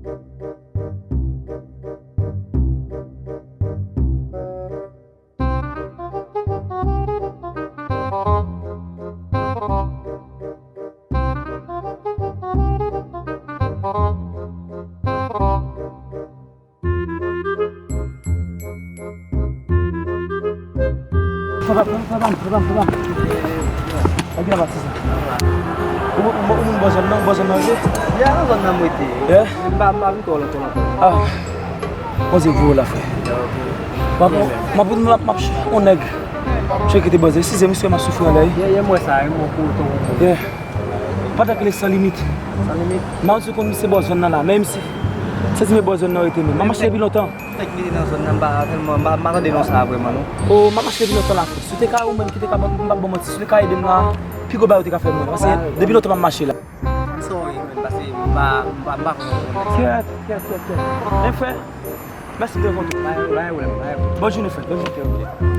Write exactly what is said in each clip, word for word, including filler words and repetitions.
Papa m, papa m, papa m, papa m. Lage la pati sa. Ou, ou, ou moun bò zòn nan, ou bò zòn nan rete? Ya, nan zòn nan m rete. Ye? M pa, m pa vin twò lontan, lontan. Ah. Bondye voye w la, frè. M ap, m ap, m ap, m ap, on nèg. Misye kite bòz, size misye m ap soufri anlè. Ye, ye, m wè sa, ye, m wè kou ton kou. Ye. Pandan ke li san limit. San limit? M ap di konn misye bò zòn nan la, men misye. Se ti men bò zòn nan rete menm. M ap mache depi lontan. Fèk li nan zòn nan, m pa, tèlman, m pa, m pa tande non sa vrèman, non. O, m ap mache depi lontan la, frè. Si w te ka, ou menm ki te ka ban m, m p ap ba w manti, si w te ka ede m la, pi gwo bagay ou te ka fè mwen. Paske depi lontan m ap mache la. M sòri, men, paske m pa, m pa, m pa konn nèg sa. Kyèt, kyèt, kyèt, kyèt. Men frè, mèsi de kontou. Pa gen, pa gen pwoblèm, pa gen pwoblèm. Bòn jounen, frè. Bòn jounen.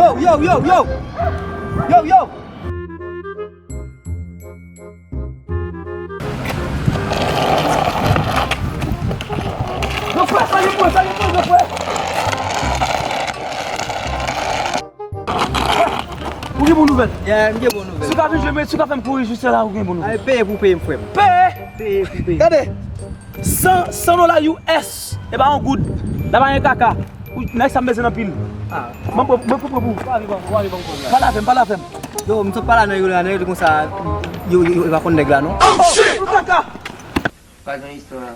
Yo, yo, yo, yo! Yo, yo! Gran frè, salye mwen, salye mwen, gran frè! Ou gen bon nouvèl? Yeah, m gen bon nouvèl. Si w ka vin jwenn mwen, si w ka fè m kouri jis la, ou gen bon nouvèl. Ay, peye pou peye m, frè m. Peye? Peye pou peye. Gade! San, san dola U S, e pa yon goud. La pa gen kaka. Ou, nèg sa m bezwen anpil. Ah. Mwen pran, mwen pran pou ou. Ou pa rive ankò, ou pa rive ankò la. Pale avè m, pale avè m. Yo, m sot pale a nèg yo la, nèg yo di konsa, yo, yo, yo pa konn nèg la, non. Oh, shit! Ou kaka! Pa gen istwa.